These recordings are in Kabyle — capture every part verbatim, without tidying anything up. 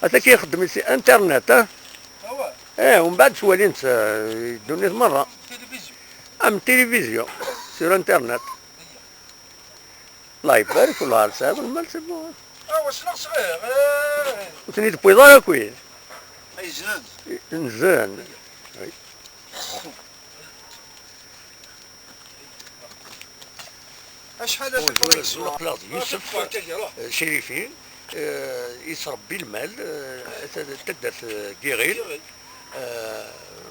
Ata-k ixeddem si internet, ah? Eh, umbeɛd ttwalin-t, eh, ddunit merra. Am télévision, sur internet. Allah ibarek, wellah tesɛiḍ lmal, c'est bon. Ur ten-id-tewwiḍ ara akk. Nzen. Oui. Acḥal a Bonjour, aql-aɣ d Yusef, eh, Cirifi, eh, yettrebbi lmal, eh, ta-, taddart, eh, Guiɣil, eh,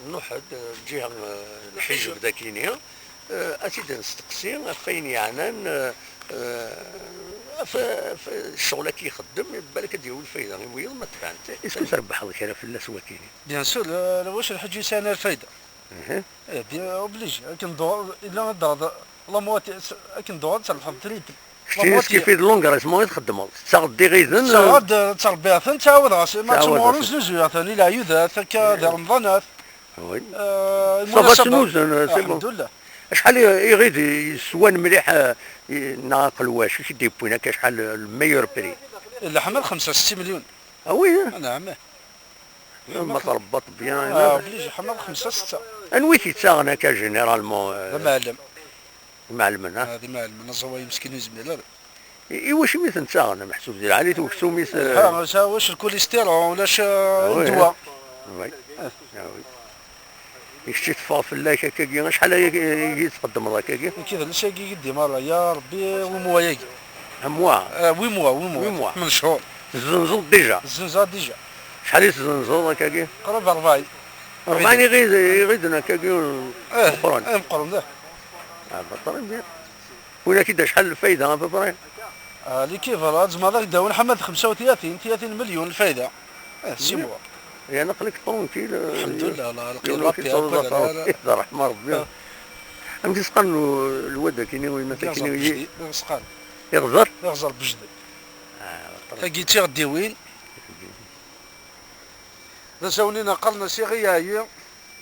nruḥ-d, eh, lǧiha, eh, n Lḥijeb d akini, eh, ad t-id-nesteqsi ɣef wayen yeɛnan, eh, eh, ɣef, ɣef ccɣel-agi ixeddem, balak ad d-yawi lfayda i wiyaḍ ma tebɛen-t. Est-ce que trebḥeḍ kra fell-as wakini? Bien sûr, eh, lwac lḥaǧa yesɛan lfayda. Mhm. Eh bien, obligé. Akken d-tuɣeḍ, illa ad d-taɣeḍ la moitié, akken d-tuɣeḍ ad trebḥeḍ triple. Keččini skif i d l'engraissement i txeddmeḍ. Tettaɣeḍ-d iɣiden, tettaɣeḍ-d, eh, ttrebbiɣ-ten, ttɛawadeɣ-as. Ma ttmuɣur znuzuyeɣ-ten, i leɛyudat, akka di remḍanat. Oui. Eh, ça va, tnuzen, eh, c'est bon. Alḥemdullah. Acḥal i, iɣid i yeswan mliḥ, eh, i, neɣ aqelwac, i k-id-yewwin akka acḥal, eh, le meilleur prix? Leḥma d xemsa setta milyun. Ah oui, eh? Ah, naɛam, eh. Ma tṛebbaḍ bien, ah, obligé, ḥma d xemsa, setta. Anwa i t-yettaɣen akka, généralement, eh? D amɛellem. D imɛellmen, ah? Ah, d imɛellmen, aẓaway meskin ur yezmir ara. I, i wacu mi ten-ttaɣen, meḥsub di lɛali-t uksum-is, eh? Ha, sa wac le cholestérol, ulac, eh, ddwa. Oui. Ah oui. I kečč i teffeɣ fell-ak akkagi, acḥal ayagi i txeddmeḍ akkagi? Nekki d lsagi i dima, ya Rebbi, wimwa-yagi. Amwa? Eh, wimwa, wimwa. Wimwa. Min cchur. Tezzenzeḍ déjà? Zzenzeɣ déjà. Acḥal i tezzenzeḍ akkagi? Qrib rebɛin. Rebɛin iɣid-, iɣiden akkagi, eh, meqqren? Eh, meqqren, eh. Ah, bah, très bien. Win-agi d acḥal lfayda, à peu près? Ah, l'équivalent, tzemreḍ ad ak-d-awin ḥma d xemsa u tlatin, tlatin milyun lfayda. Eh, six mois. Yeɛni aql-ik tranquille, eh, alḥemdulillah, la, yiwen ur k-yettruẓ ara, la, la. Yeṛḥem Ṛebbi. Ah. Amek i s-qqaren u-, lwad akini, u yemma-s akini? Iɣẓer Bejdi, i s-qqaren. Iɣẓer? Iɣẓer Bejdi. Ah, tagi d tiɣeddiwin. D asawen-ina qqaren-as Iɣi Yeɛyi.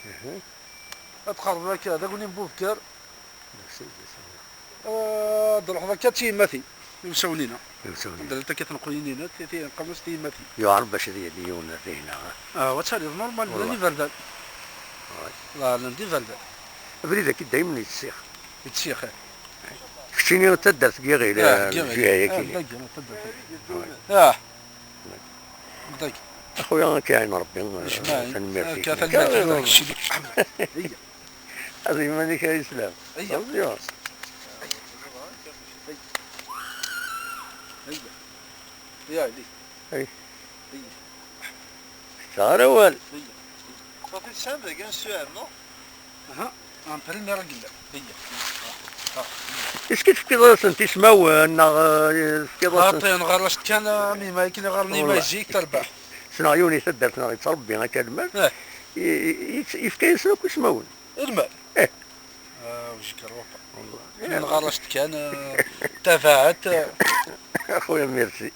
Mhm. Ad tqerrbeḍ akka, d agni n Bubker. Ad d-ruḥeḍ akka d tiyemmatin, imsawnen-a. Imsawnen. Ad d-rrent akka tenquyin-ina, ti-, ti-, qqaren-as tiyemmatin. Yuɛer bac ad yali yiwen ar dihna, ha? Ah, wa taliḍ normal, llan iberdan. Llan d iberdan. Abrid-agi daymen yettsix. Yettsix, eh. Keččini d taddart n Yiɣil, ah, eh, Yiɣil. Lǧiha-yagi. Ah, dagi, taddart. Ah. Dagi. Axuya, ad k-iɛin Rebbi, eh, tanemmirt-ik. Akka, tanemmirt-ik. Ɣer iman-ik ay islam. Ayya. Ayya. Ayya. Ya Ali. Ay. Ayya. Tettaɣ ara awal. Ayya. Safi tesɛam dagi assuɛer, non? Aha. En premier règle. Ayya. Est-ce que tefkiḍ-asent ismawen, neɣ, eh, tefkiḍ-asent? Xaṭi, nɣer-as-d kan, am yima akken i ɣerren yima zik, terbeḥ. Ssneɣ yiwen i taddart-nneɣ yettrebbi akka lmal. Eh. I, i, i, yefka-yasen akk ismawen. Lmal? Eh. Ah, wejger wapa. Wallah. Nɣer-as-d kan, eh, tabaɛet, eh. Axuya, merci.